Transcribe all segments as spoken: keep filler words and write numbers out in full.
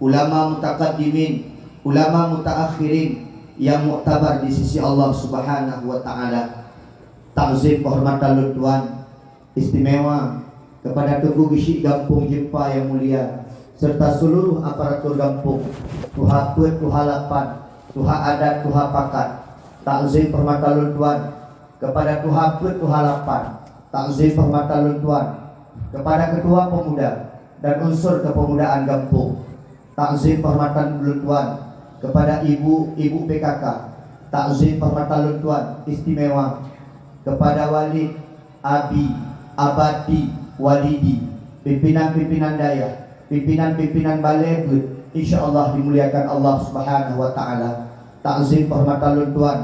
ulama mutaqaddimin, ulama mutaakhirin yang muktabar di sisi Allah Subhanahu wa Ta'ala. Takzim penghormatan lôn tuan istimewa kepada Teungku Geuchik Gampông Jeumpa yang mulia, serta seluruh aparatur gampông, tuha peuet, tuha lapan, tuha adat, tuha pakat. Takzim penghormatan lôn tuan kepada tuha peuet, tuha lapan. Takzim penghormatan lôn tuan kepada ketua pemuda dan unsur kepemudaan gampông. Takzim penghormatan lôn tuan kepada ibu, ibu P K K. Takzim penghormatan lôn tuan istimewa kepada Walid, Abi, Abati, Walidi, pimpinan-pimpinan dayah, pimpinan-pimpinan balé beuet, insya Allah dimuliakan Allah Subhanahu wa Ta'ala. Takzim penghormatan lôn tuan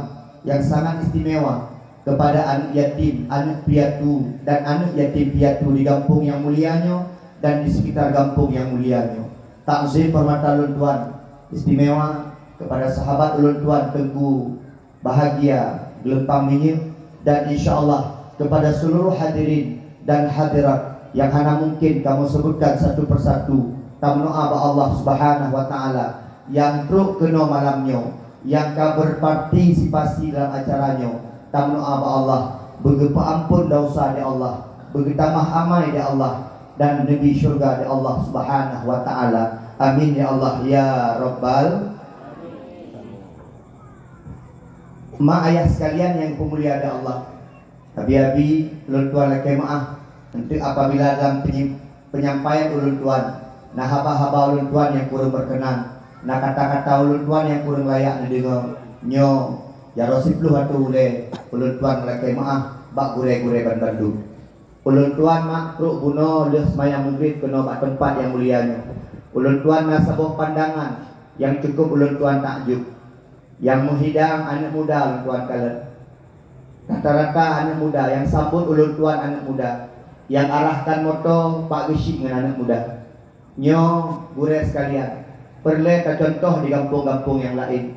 yang sangat istimewa kepada aneuk yatim, aneuk piatu, dan aneuk yatim piatu di gampông yang mulia nyoe dan di sekitar gampông yang mulia nyoe. Takzim penghormatan lôn tuan istimewa kepada sahabat ulôn tuan Teungku Bahagia Geulumpang Minyeuk, dan insya Allah kepada seluruh hadirin dan hadirat yang hana mungkin kamoe sebutkan satu persatu. Tameudoa bak Allah Subhanahu wa Ta'ala nyang trok keunoe malam nyoe, nyang ka berpartisipasi dalam acara nyoe. Tameudoa bak Allah, beugeupeuampon desya di Allah, beugeutamah amai di Allah, dan neubri syurga di Allah Subhanahu wa Ta'ala. Amin ya Allah ya Rabbal. Mak ayah sekalian yang dipeumulia di Allah, abi-abi lôn tuan lakée meuáh, eunteuk apabila dalam penyi-, penyampaian ulôn tuan na haba-haba ulôn tuan nyang kureueng berkenan, na kata-kata ulôn tuan nyang kureueng layak neudeungoe, nyoe jaroe siploh ateueh ulée ulôn tuan lakée meuáh bak gurée-gurée banmandum. Ulôn tuan mak trok bunoe lheueh seumayang Maghrib keunoe bak teumpat nyang mulia nyoe. Ulôn tuan na saboh pandangan nyang cukup ulôn tuan takjub. Nyang meuhidang aneuk muda ulôn tuan kalon. Rata-rata aneuk muda, nyang sambot ulôn tuan aneuk muda, nyang arahkan moto Pak Geuchik ngon aneuk muda. Nyoe, gurée sekalian, peureulée tacontoh di gampông-gampông nyang laén.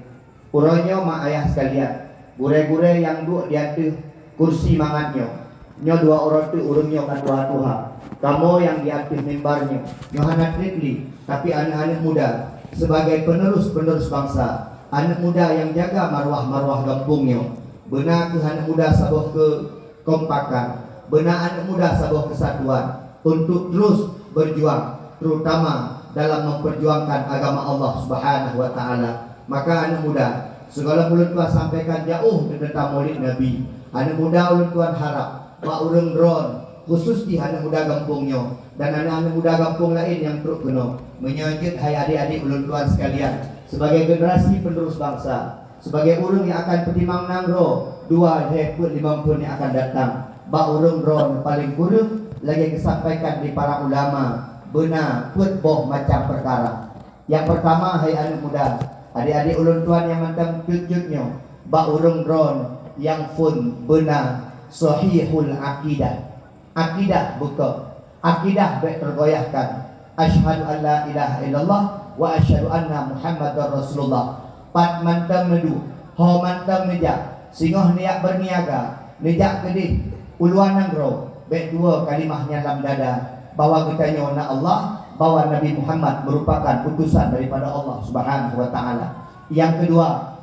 Uroe nyoe mak ayah sekalian, gurée-gurée nyang duek di ateueh kursi mangat nyoe, nyoe dua uroe teuk ureuëng nyoe ka tuha-tuha. Kamoe nyang di ateueh mimbar nyoe, nyoe hana treb lé, tapi aneuk-aneuk muda, sebagai penerus-penerus bansa, aneuk muda nyang jaga maruah-maruah gampông nyoe. Beuna kheueh aneuk muda saboh keu kompakan, beuna aneuk muda saboh keusatuan untuk terus berjuang, terutama dalam memperjuangkan agama Allah Subhanahu wa Ta'ala. Maka aneuk muda, sigohlom ulôn tuan sampaikan jauh teuntang Maulid Nabi. Aneuk muda ulôn tuan harab bak ureuëng droen, khusus jih aneuk muda gampông nyoe dan aneuk-aneuk muda gampông laén nyang trok keunoe. Meunyoe jeuet hai adik-adik ulôn tuan sekalian, sebagai generasi penerus bangsa, sebagai ureuëng nyang akan peutimang nanggroe dua lhée peuet limong thon nyang akan datang, bak ureuëng droen paleng kureueng lagée geusampaikan di para ulama, beuna peuet boh macam peukara. Nyang peurtama, hai aneuk muda, adik-adik ulôn tuan nyang mantong jeuet-jeuet nyoe, bak ureuëng droen nyang phon beuna sahihul akidah. Akidah beukoh, akidah bék teugoyahkan. Asyhadu an la ilaha illallah wa asyhadu anna Muhammadar Rasulullah. Pat mantong neuduek, ho mantong neujak, singoh neujak beurniaga, neujak keudeh u luwa nanggroe, bék dua kalimah nyan lam dada, bahwa geutanyoe na Allah, bahwa Nabi Muhammad merupakan utusan daripada Allah Subhanahu wa Ta'ala. Nyang keudua,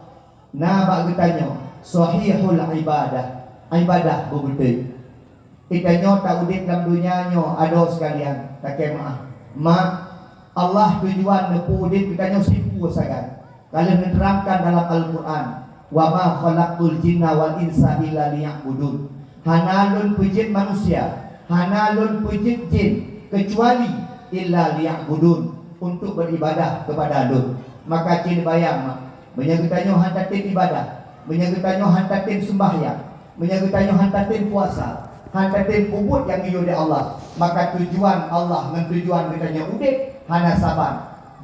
na bak geutanyoe sahihul ibadah, ibadah beubeutôi. Geutanyoe taudeb lam donya nyoe adoe sekalian, lakée meuáh. Mak, Allah tujuan neupeuudeb geutanyoe sipeue sagai. Ka lheueh neuteurangkan dalam Al-Qur'an, "Wa ma khalaqtul jinna wal insa illa liya'budun." Hana lôn peujeuet manusia, hana lôn peujeuet jin, keucuali illa liya'budun, untuk beribadah kepada lôn. Maka cit bayang mak, meunyoe geutanyoe han tatem ibadah, meunyoe geutanyoe han tatem seumbahyang, meunyoe geutanyoe han tatem puasa, han tatem peubuet nyang geuyue lé Allah, maka tujuan Allah ngon tujuan geutanyoe udeb hana saban.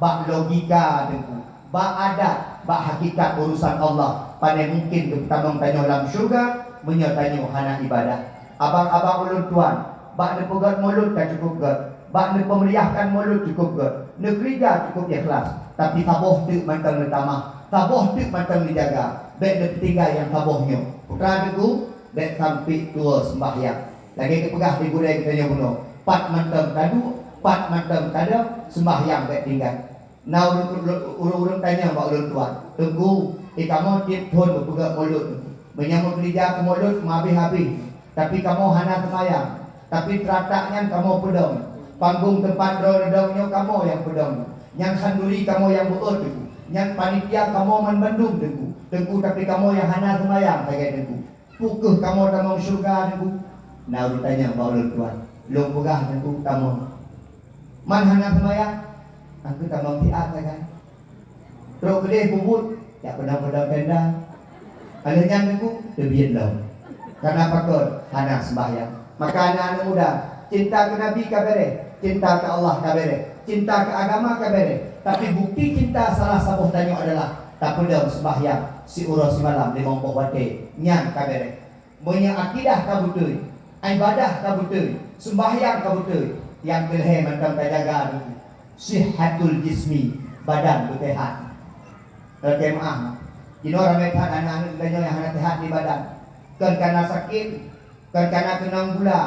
Bak logika teungku, bak adat, bak hakikat urusan Allah, pane mungken geupeutamong tanyoe lam syeuruga meunyoe tanyoe hana ibadah. Abang-abang ulôn tuan, bak neupeugét mulod ka cukup gét, bak neupeumeriahkan mulod cukup gét, neukeurija cukup ikhlas, tapi saboh teuk mantong neutamah, saboh teuk mantong neujaga, bék neupeuteuga nyang saboh nyoe. Putra teungku, bék sampoe tuwoe seumbahyang. Lagée geupeugah di gurée geutanyoe bunoe, pat mantong taduek, pat mantong tadong, seumbahyang bék tinggai. Na ureuëng-ureuëng tanyong bak ulôn tuan, "Teungku, di kamoe tieb thon beupeugah mulod. Meunyoe meukeurija keu mulod meuhabéh-habéh, tapi kamoe hana seumayang. Tapi teuratak nyan kamoe peudong. Panggong teumpat droe neudong nyoe kamoe nyang peudong. Nyang khanduri kamoe nyang beuôt, Teungku. Nyang panitia kamoe man bandum, Teungku. Teungku, tapi kamoe nyang hana seumayang sagai, Teungku. Peu kheueh kamoe tamong syeuruga, Teungku?" Na ureuëng tanyong bak ulôn tuan, "Lôn peugah, Teungku, tamong. Man hana seumayang, angkeu tamong siat sagai. Trok keudeh peubuet, jak peudong-peudong tenda. Aleuh nyan, Teungku, teubiet lom. Kareuna pakon? Hana seumayang." Maka aneuëk-aneuëk muda, cinta keu Nabi ka béreh, cinta keu Allah ka béreh, cinta keu agama ka béreh. Tapi bukti cinta salah saboh tanyoe adalah tapeudong seumayang siuroe simalam limong boh watée, nyan ka béreh. Meunyoe akidah ka beutôi, ibadah ka beutôi, seumayang ka beutôi, nyang keu lhée mantong tajaga, Teungku. Sihhatul jismi, badan beuseuhat. Lakée meuáh, jinoe ramé that aneuëk-aneuëk geutanyoe nyang hana seuhat di badan. Kon kareuna sakét, kon kareuna keunong gula,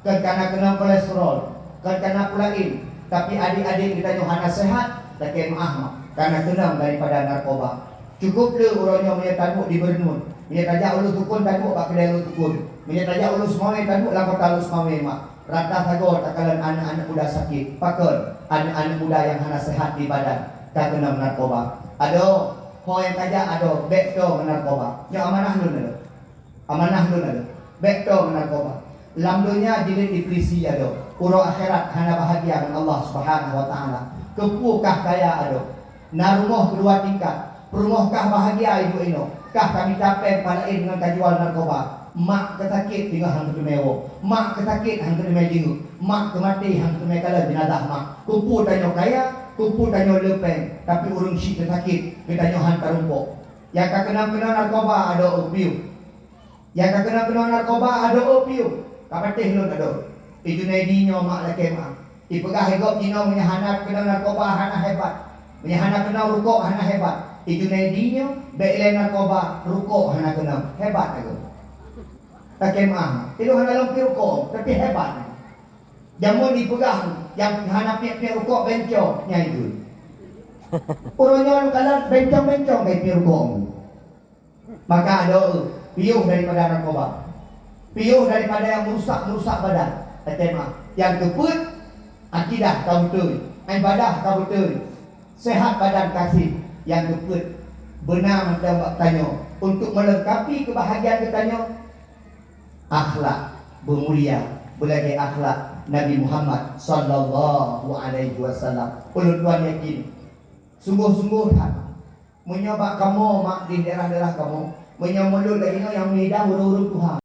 kon kareuna keunong kolesterol, kon kareuna peue laén, tapi adék-adék geutanyoe hana seuhat, lakée meuáh, kareuna keunong daripada narkoba. Cukup le uroe nyoe meunyoe taduek di Beureuneun, meunyoe tajak u Lhoksukon taduek bak keudée Lhoksukon, meunyoe tajak u Lhokseumawe taduek lam kota Lhokseumawe, mak. Rata sagoe takalon aneuëk-aneuëk muda sakét. Pakon? Aneuëk-aneuëk muda nyang hana seuhat di badan, ka keunong narkoba. Adoe, ho nyang tajak adoe, bék toe ngon narkoba. Nyoe amanah lôn adoe. Amanah lôn adoe. Bék toe ngon narkoba. Lam donya jilét depresi adoe. Uroe akhirat hana bahagia ngon Allah Subhanahu wa Taala. Keupeue kah kaya adoe? Na rumoh keudua tingkat, peurumoh kah bahagia iduek inoe, kah ka mita péng pah laén ngon ka jual narkoba. Mak keu sakét teungoh han keuteumé woe, mak keu sakét han keuteumé jeuet, mak keu maté han keuteumé kalon jeunazah mak. Keupeue tanyoe kaya, keupeue tanyoe le péng, tapi ureuëng syiek keu sakét geutanyoe han tarumpok. Nyang ka keunong-keunong narkoba adoe piôh. Nyang ka keunong-keunong narkoba adoe piôh, ka patéh lôn adoe. I Junaidi nyoe mak lakée meuáh. Ipeugah lé gob jinoe meunyoe hana keunong narkoba hana hebat. Meunyoe hana keunong rukok hana hebat. I Junaidi nyoe bék ilée narkoba, rukok hana keunong. Hebat agoe. Lakée meuáh. Ilôn hana lôn piep rukok, tapi hebat. Jameun ipeugah nyang hana piep-piep rukok bencong, nyan jeuet. Uroe nyoe lôn kalon bencong-bencong ka ipiep rukok. Maka adoe, piôh daripada narkoba. Piôh daripada nyang meurusak-meurusak badan. Lakée meuáh. Nyang keupeuet, akidah ka beutôi, ibadah ka beutôi, seuhat badan ka seb. Nyang keupeuet, beuna mantong bak tanyoe untuk meulengkapi keubahagiaan geutanyoe, akhlak beumulia, beulagée akhlak Nabi Muhammad sallallahu alaihi wasallam. Ulôn tuan yakin, sunggoh-sunggoh that, meunyoe bak kamoe mak di daerah-daerah kamoe, meunyoe mulod lagée nyoe nyang meuhidang ureuëng-ureuëng tuha.